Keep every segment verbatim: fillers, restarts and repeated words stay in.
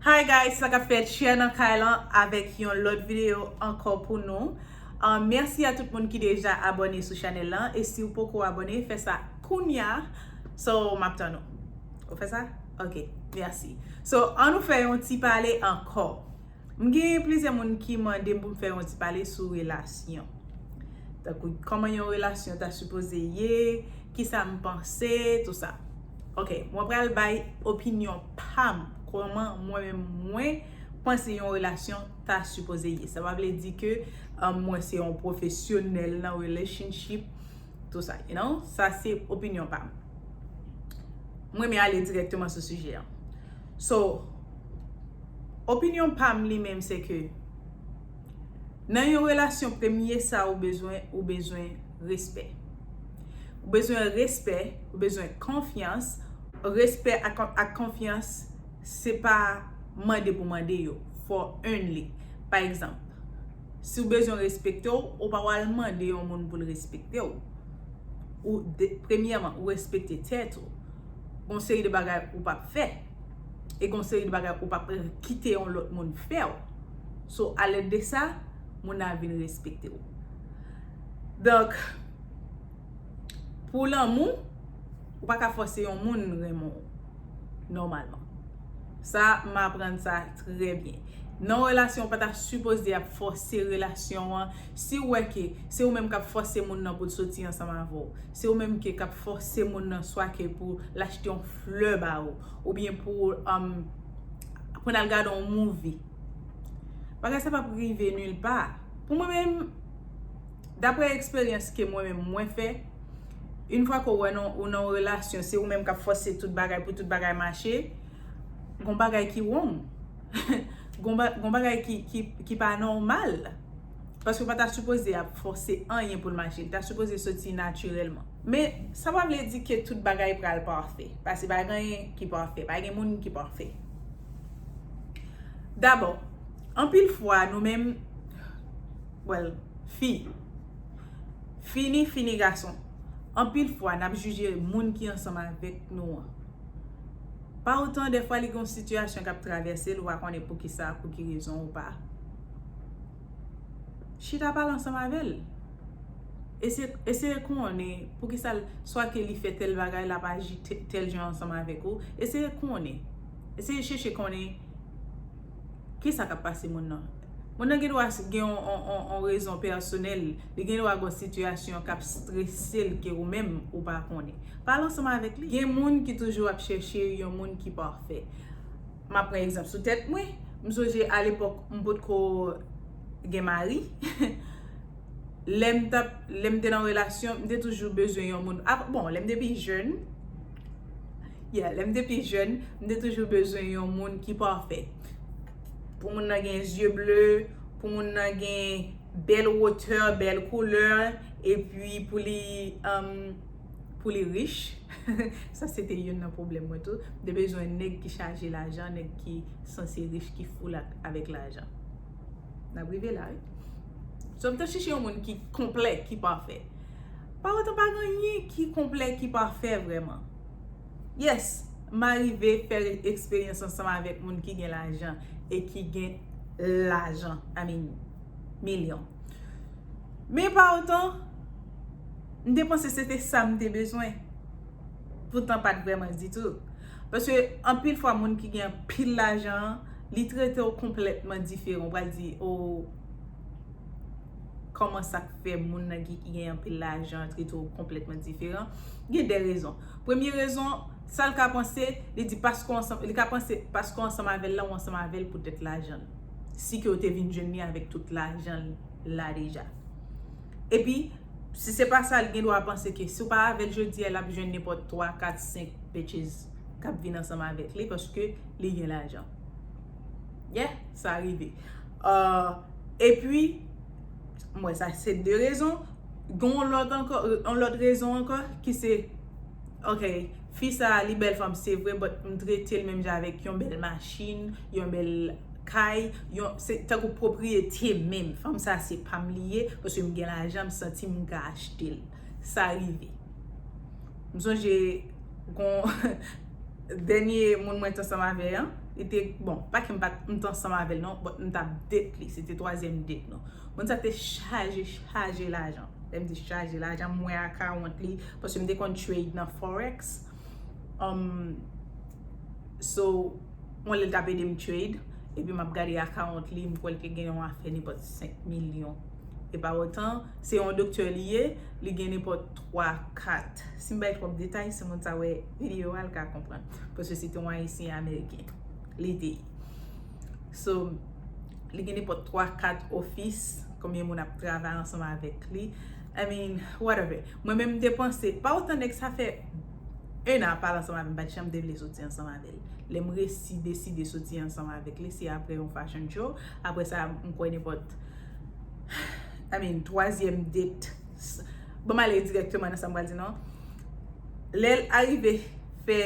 Hi guys, sa k ap fèt? Share nan kay lan avèk yon lòt videyo ankò pou nou. Uh, mèsi a tout moun ki deja abòne sou chanèl lan. E si w poko abòne, fè sa kounya. So, m ap tann ou. Ou fè sa? Ok, mèsi. So, ann nou fè yon ti pale ankò. M gen plizyè moun ki mande m pou m fè yon ti pale sou relasyon. Tankou kòman yon relasyon ta sipoze ye, kisa m panse, tou sa. Ok, mwen pral bay opinyon pa m, kòman mwen menm mwen panse yon relasyon ta sipoze ye. Sa pa vle di ke um, mwen se yon pwofesyonèl nan relationship, tou sa, you know? Sa se opinyon pa m. Mwen renmen ale dirèkteman sou sijè an. So, opinyon pa m li menm se ke nan yon relasyon, premye sa ou bezwen, ou bezwen respè. Ou bezwen respè, ou bezwen konfyans. Respè ak, ak konfyans, se pa mande pou mande yo. For only. Pa egzanp, si w bezwen respekte w, ou pa pral mande yon moun pou l respekte w. Ou, de, premyèman, ou respekte tèt ou. Gon seri de bagay ou p ap fè. E gon seri de bagay ou p ap kite yon lòt moun fè w. So, alèd de sa, moun nan vin respekte w. Donk, pou lanmou, ou pa ka fòse yon moun renmen w nòmalman. Sa, m aprann sa trè byen. Nan yon relasyon, ou pa ta sipoze ap fòse relasyon an. Si w wè ke se ou menm k ap fòse moun nan pou l soti ansanm avè w, se ou menm ke k ap fòse moun nan swa ke pou l achte yon flè ba ou, oubyen pou, um, pou n al gade yon movie. Bagay sa p ap rive nil pa. Pou mwen menm, daprè eksperyans ke mwen menm mwen fè, yon fwa ke w wè nan, ou nan yon relasyon, se ou menm k ap fòse tout bagay pou tout bagay mache, gon bagay ki wrong. Gon ba, gon bagay ki, ki, ki pa nòmal. Paske w pa ta sipoze ap fòse anyen pou l mache. Li ta sipoze soti natirèlman. Men, sa pa vle di ke tout bagay pral pafè. Paske pa gen anyen ki pafè. Pa gen moun ki pafè. Dabò, anpil fwa, nou menm, well, fi, fi ni, fi ni gason, anpil fwa, n ap jije moun ki ansanm avèk nou an. Pa otan, dèfwa, li gen yon sitiyasyon k ap travèse l, ou pa konnen poukisa, pou ki rezon ou pa chita pale ansanm avè l. Eseye, eseye konnen poukisa l, swa ke li fè tèl bagay, l ap aji tè-, tèl jan ansanm avèk ou. Eseye konnen. Eseye chèche konnen kisa k ap pase moun nan. Moun nan gen dwa gen yon, yon, yon, yon rezon pèsonèl, li gen dwa gen yon sitiyasyon k ap strese l ke ou menm ou pa konnen. Pale ansanm avèk li. Gen moun ki toujou ap chèche yon moun ki pafè. M ap pran egzanp sou tèt mwen. M sonje alepòk, m potko gen mari. Lè m t ap, lè m te nan relasyon, m te toujou bezwen yon moun. Ap-, bon, lè m te pi jèn, yeah, lè m te pi jèn, m te toujou bezwen yon moun ki pafè. Pou moun nan gen zye ble, pou moun nan gen bèl wotè, bèl koulè, epi pou li, um, pou li rich. Sa se te youn nan pwoblèm mwen tou. M te bezwen nèg ki chaje lajan, nèg ki sanse rich, ki full ak, avèk lajan. N ap rive la, wi. So, m te chèche yon moun ki konplè, ki pafè. Pa otan pa gen anyen ki konplè, ki pafè vrèman. Yes, m arive fè eksperyans ansanm avèk moun ki gen lajan e ki gen lajan, I mean, milyon. Men pa otan, m te panse se te sa m te bezwen. Poutan pa t vrèman ditou. Paske anpil fwa moun ki gen anpil lajan an, li trete w konplètman diferan. Ou pral di, "Oh, kòman sa k fè moun nan ki, ki gen anpil lajan trete w konplètman diferan?" Gen de rezon. Premye rezon, sa l ka panse, li di paske w ansanm, li ka panse paske w ansanm avè l la, w ansanm avè l poutèt lajan l. Si ke w te vin jwenn li avèk tout lajan l la deja. Epi, si se pa sa, li gen dwa panse ke si w pa avè l jodi a, l ap jwenn nenpòt twa, kat, senk bitches k ap vin ansanm avèk li paske li gen lajan. Yeah, sa rive. Uh, epi, m wè sa se de rezon. Gen yon lòt ankò, yon lòt rezon ankò ki se, ok, fi sa a, li bèl fanm, se vre, but m trete l menm jan avèk yon bèl machin, yon bèl kay, yon, se tankou pwopriyete menm. Fanm sa a, se pa m li ye, paske m gen lajan, m santi m ka achte l. Sa rive. M sonje, gon, dènye moun mwen t ansanm avè an, Li te, bon, pa ke m pa t, m t ansanm avè l non, but m t ap date li, se te twazyèm date nou. Moun sa te chaje, chaje lajan. Lè m di chaje lajan, m wè akawont li, paske m te konn trade nan Forex. Um, so, yon lè l t ap ede m trade, epi m ap gade akawont li, m kwè l te gen yon afè nenpòt senk milyon. E pa otan, se yon doktè li ye, li gen nenpòt twa, kat. Si m bay twòp detay, si moun sa wè videyo a, l ka konprann. Paske se te yon Ayisyen Ameriken. Li te ye. So, li gen nenpòt twa, kat ofis, konbyen moun ap travay ansanm avèk li. I mean, whatever. Mwen menm, m te panse, pa otan nèg sa fè en an ap pale ansanm avè m, m pa t janm te vle soti ansanm avè l. Lè m resi deside soti ansanm avèk li, se apre yon fashion show. Apre sa, m kwè nenpòt, I mean, twazyèm date. Bon, m ale dirèkteman nan sa m pral di non. Lè l arive fè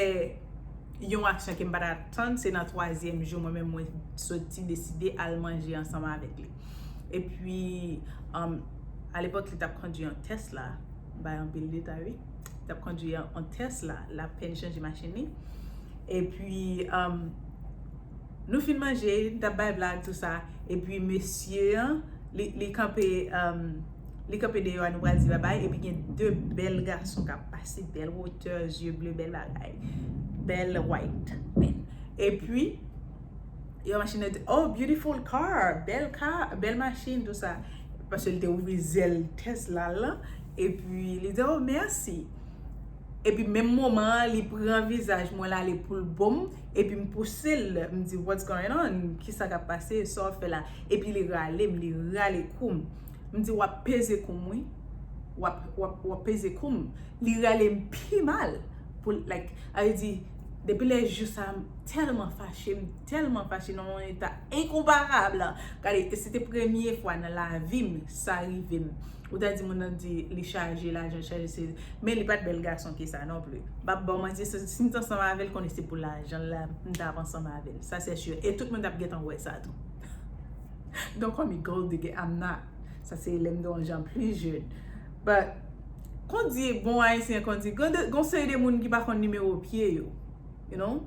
yon aksyon ke m pa t atann, se nan twazyèm jou, mwen menm, mwen soti deside al manje ansanm avèk li. Epi, um, alepòk, li t ap kondui yon Tesla, m bay anpil detay, wi. Li t ap kondui yon Tesla, l apèn chanje machin li. Epi, um, nou fin manje, n t ap bay blag, tou sa. Epi, mesye an, li, li kanpe, um, li kanpe deyò a, nou pral di babay. Epi, gen de bèl gason k ap pase, bèl wotè, zye ble, bèl bagay. Bèl white man. Epi, yon machin nan te, "Oh, beautiful car, bèl ka, bèl machin," tou sa. Paske li te ouvri zèl Tesla l lan. Epi, li di, "Oh, mèsi." Epi menm moman an, li pran vizaj mwen, l ale pou l bo m, epi m pouse l, m di, "What's going on? Kisa k ap pase? Sa w ap fè la?" Epi li rale m, li rale kou m. M di, "W ap peze kou m, wi. W ap, w ap, w ap peze kou m." Li rale m pi mal. Pou, like, sa vle di, depi lè jou sa a, m tèlman fache, m tèlman fache nan yon eta enkonparab. Gade, se te premye fwa nan lavi m, sa rive m. Ou ta di moun nan di li chaje, lajan chaje, se, men li pa t bèl gason ke sa non plis. M p ap ba w manti, se, si m t ansanm avè l, konnen se pou lajan l la, m t ap ansanm avè l. Sa se si. E tout moun t ap gentan wè sa tou. Don't call me gold digger, I'm not. Sa se lè m te yon jan pli jèn. But, kon di bon Ayisyen, kon di, gon de, gon seri de moun ki pa konn nimewo pye yo. You know?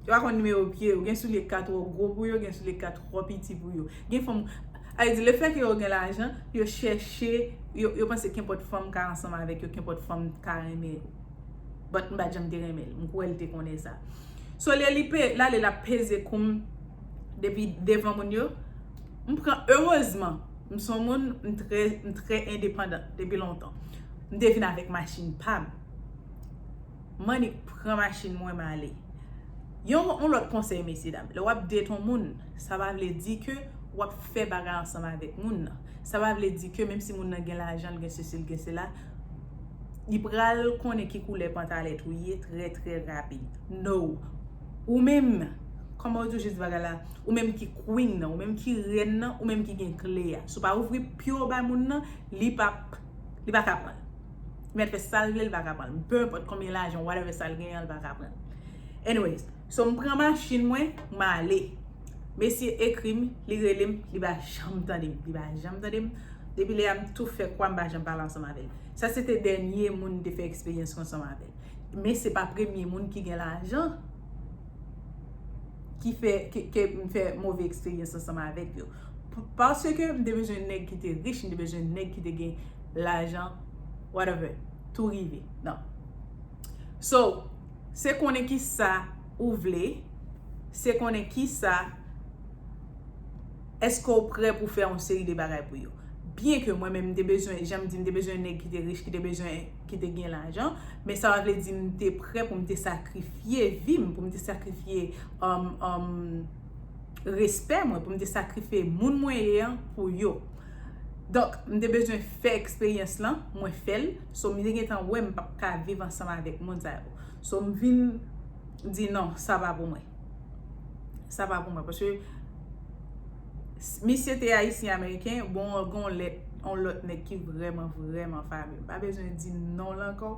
Yo pa konn nimewo pye yo. Gen soulye k ka twò gwo pou yo, gen soulye k ka twò piti pou yo. Gen fanm, sa vle di, lefètke yo gen lajan, yo chèche, yo, yo panse kenpòt fanm ka ansanm avèk yo, kenpòt fanm ka renmen yo. But m pa t janm te renmen l. M kwè l te konnen sa. So, lè li pe, l ale, l ap peze kou m depi devan moun yo. M pran, erezman, m se yon moun, m trè, m trè endepandan depi lontan. M te vin avèk machin pa m. M annik pran machin mwen, m ale. Yon, yon lòt konsèy, mesye dam. Lè w ap date yon moun, sa pa vle di ke w ap fè bagay ansanm avèk moun nan. Sa pa vle di ke menm si moun nan gen lajan, l gen sesi, l gen sela, li pral konnen ki koulè pantalèt ou ye trè, trè rapid. No. Ou menm, kòman yo toujou di bagay la? Ou menm ki queen nan, ou menm ki rèn nan, ou menm ki gen kle a. Si w pa ouvri pye w bay moun nan, li p ap, li pa ka pran l. Li mèt fè sa l vle, li pa ka pran l. Peu importe konbyen lajan, whatever sa l genyen an, li pa ka pran l. Anyways, so m pran machin mwen, m ale. Mesye ekri m, li rele m, li pa janm tande m, li pa janm tande m. Depi lè a m tou fè kwa m pa janm pale ansanm avè l. Sa se te dènye moun m te fè eksperyans ansanm avè l. Men se pa premye moun ki gen lajan ki fè, ke, ke m fè move eksperyans ansanm avèk yo. P-, paske m te bezwen nèg ki te rich, m te bezwen nèg ki te gen lajan, whatever. Tou rive. Non. So, se konnen ki sa ou vle, se konnen ki sa, èske w prè pou fè yon seri de bagay pou yo. Byen ke mwen menm, m te bezwen, jan m di, m te bezwen nèg ki te rich, ki te bezwen, ki te gen lajan, men sa pa vle di m te prè pou m te sakrifye vi m, pou m te sakrifye, um, um, respè mwen, pou m te sakrifye moun mwen ye an pou yo. Donk, m te bezwen fè eksperyans lan, mwen fè l. So, m te gentan wè m p ap ka viv ansanm avèk moun sa yo. So, m vin di non, sa pa pou mwen. Sa pa pou mwen. Paske s-, misye te ayisyen ameriken, bon, gon lèt, on lòt nèg ki vrèman, vrèman fame. M pa bezwen di non l ankò.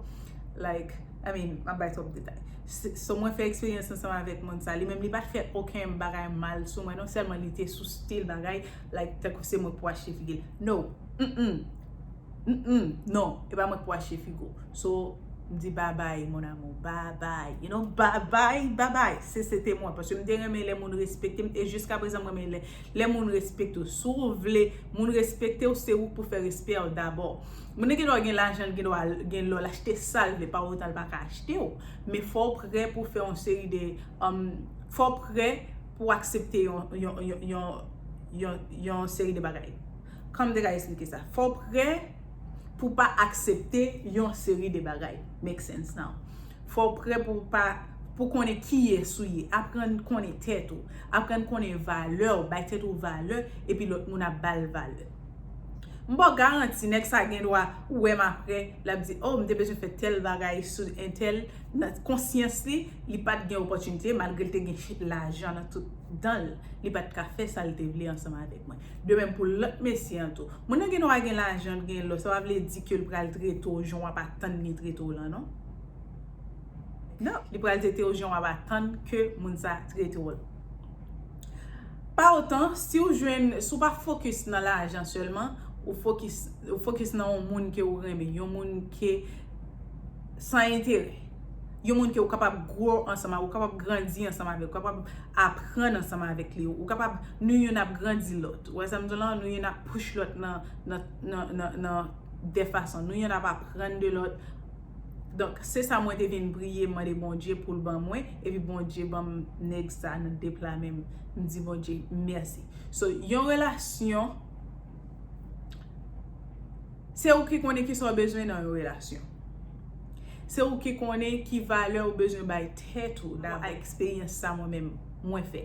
Like, I mean, m ap bay twòp detay. Se, so mwen fè eksperyans ansanm avèk moun sa. Li menm, li pa t fè okenn bagay mal sou mwen, non sèlman li te sou stil bagay, like, tankou se mwen k pou achte figi l. No. Mm-mm. Mm-mm. Non, e pa mwen k pou achte figi w. So, M di babay, mon amour, babay. You know, babay, babay. Se, se te mwen. Paske m te renmen lè moun respekte m. E jiska prezan, m renmen lè, lè moun respekte w. Si w vle moun respekte w, se ou k pou fè respè w dabò. Moun nan gen dwa gen lajan, l gen dwa gen lò, l achte sa l vle, pa otan l pa ka achte w. Men fò w prè pou fè yon seri de, um, fò w prè pou aksepte yon, yon, yon, yon, yon, yon seri de bagay. Kòman m te ka esplike sa? Fò w prè pou pa aksepte yon seri de bagay. Make sense now. Fò w prè pou pa, pou konnen kiyès ou ye. Aprann konnen tèt ou. Aprann konnen valè w. Bay tèt ou valè, epi lòt moun ap ba l valè. M ba w garanti, nèg sa gen dwa wè m aprè, l ap di, oh, m te bezwen fè tèl bagay sou entèl, nan konsyans li, li pa t gen opòtinite, malgre l te gen ch-, lajan nan tout dan l, li pa t ka fè sa l te vle ansanm avèk mwen. De menm pou lòt mesye an tou. Moun nan gen dwa gen lajan, l gen lò, sa pa vle di ke l pral trete w jan w ap atann li trete w lan, non. Non, li pral trete w jan w ap atann ke moun sa trete w lan. Pa otan, si w jwenn, si w pa fokis nan lajan sèlman, ou fokis, ou fokis nan yon moun ke w renmen, yon moun ke san enterè, yon moun ke w kapab grow ansanm avè, ou kapab grandi ansanm avè, ou kapab aprann ansanm avèk li, ou kapab, nou youn ap grandi lòt. Ou wè sa m di w lan, nou youn ap push lòt nan, nan, nan, nan, nan de fason. Nou youn ap aprann de lòt. Donk, se sa mwen te vin priye, mande Bondye pou l ban mwen, epi Bondye ban m nèg sa nan de pla men m. M di Bondye mèsi. So, yon relasyon, se ou ki konnen ki sa w bezwen nan yon relasyon. Se ou ki konnen ki valè ou bezwen bay tèt ou, dapre eksperyans sa mwen menm, mwen fè.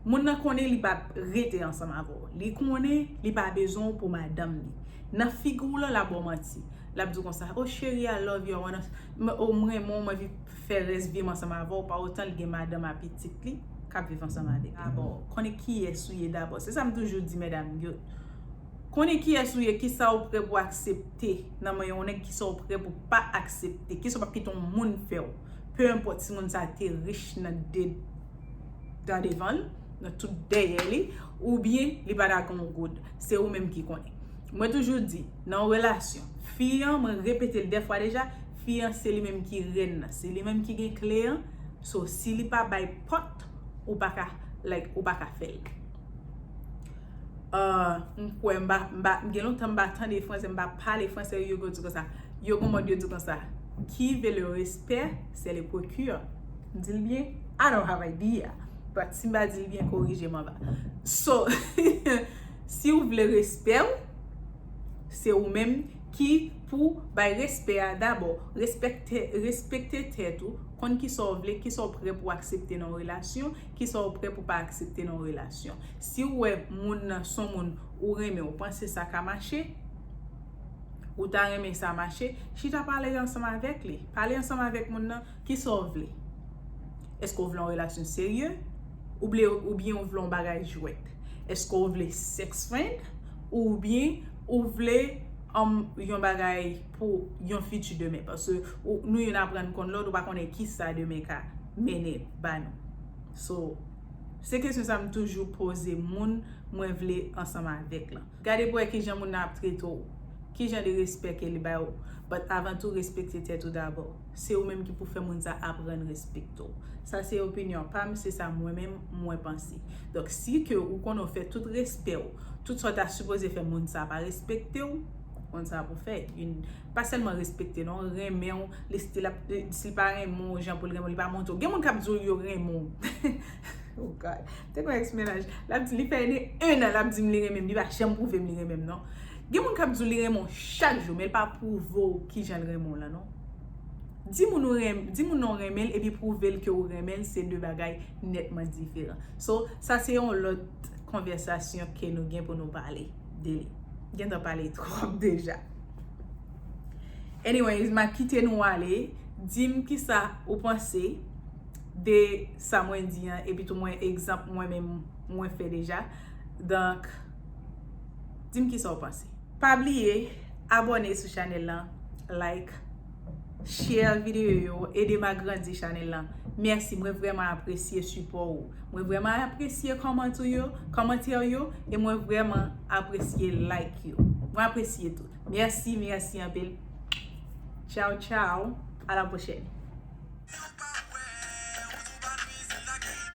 Moun nan konnen li p ap rete ansanm avè w. Li konnen li pa bezwen w pou madanm li. Nan figi w lan, l ap ba w manti. L ap di w konsa, oh cheri, I love you, I wanna, m, oh, m renmen w, m anvi fè rès vi m ansanm avè w, pa otan l gen madanm a pitit li k ap viv ansanm avèk li. Dabò, konnen kiyès ou ye dabò. Se sa m toujou di medam yo. Konnen kiyès ou ye, kisa w prè pou aksepte nan men yon nèg, kisa w prè pou pa aksepte, kisa w p ap kite yon moun fè w. Pe enpòt si moun sa te rich nan de dan devan l, nan tout dèyè li, oubyen li pa t ak yon goud. Se ou menm ki konnen. Mwen toujou di, nan yon relasyon, fi an, mwen repete l de fwa deja, fi an se li menm ki rèn nan, se li menm ki gen kle an. So, si li pa bay pòt, ou pa ka, like, ou pa ka fè l. Ah, m kwè m pa, m pa, m gen lontan m pa tande franse, m pa pale franse, yo go di konsa. Yo gon mòd yo di konsa, qui veut le respect, c'est le procure. M di l byen, I don't have idea. But si m pa di l byen, korije m anba. So, si w vle respè w, se ou menm ki pou bay respè a dabò. Respekte, respekte tèt ou, konn kisa w vle, kisa w prè pou aksepte nan yon relasyon, kisa w prè pou pa aksepte nan yon relasyon. Si w wè moun nan se yon moun ou renmen, ou panse sa ka mache, ou ta renmen sa mache, chita pale ansanm avèk li. Pale ansanm avèk moun nan, kisa w vle? Èske w vle yon relasyon serye? Ou vle, oubyen w vle yon bagay jwèt? Èske w vle sex friend? Oubyen ou vle, um, yon bagay pou yon fiti demen? Paske ou, nou youn aprann konn lòt, ou pa konnen kisa demen ka mennen ba nou. So, se kesyon sa m toujou poze moun mwen vle ansanm avèk lan. Gade pou wè kijan moun nan ap trete w, kijan de respè ke li bay ou. But avan tou, respekte tèt ou dabò. Se ou menm ki pou fè moun sa aprann respekte w. Sa se opinyon pa m, se sa mwen menm mwen panse. Donk, si ke ou konnen w fè tout respè w, tout sa w ta sipoze fè, moun sa pa respekte w, konn sa pou fè. Youn, pa sèlman respekte non, renmen w, li still ap, si l pa renmen w jan pou l renmen w, li pa montre w. Gen moun k ap di w yo renmen w. Oh God. Te gon ex mennaj. L ap di, li fè ene, en an, l ap di m li renmen m. Li pa janm pwouve m li renmen m, non. Gen moun k ap di w li renmen w chak jou, men l pa pwouve w kijan l renmen w lan, non. Di moun ou renm-, di moun nan w renmen l, epi pwouve l ke w renmen l, se de bagay nètman diferan. So, sa se yon lòt konvèsasyon ke nou gen pou nou pale de li. Gentan pale twòp deja. Anyways, m a kite nou ale. Di m kisa ou panse de sa mwen di an, epi tou mwen egzanp mwen menm mwen fè deja. Donk, di m kisa ou panse. Pa bliye abòne sou chanèl lan, like, share videyo yo, ede m agrandi chanèl lan. Mèsi, mwen vrèman apresye sipò ou. Mwen vrèman apresye kòmantè yo, kòmantè yo, e mwen vrèman apresye like yo. Mwen apresye tout. Mèsi, mèsi anpil. Tchaw, tchaw. A la pwochèn.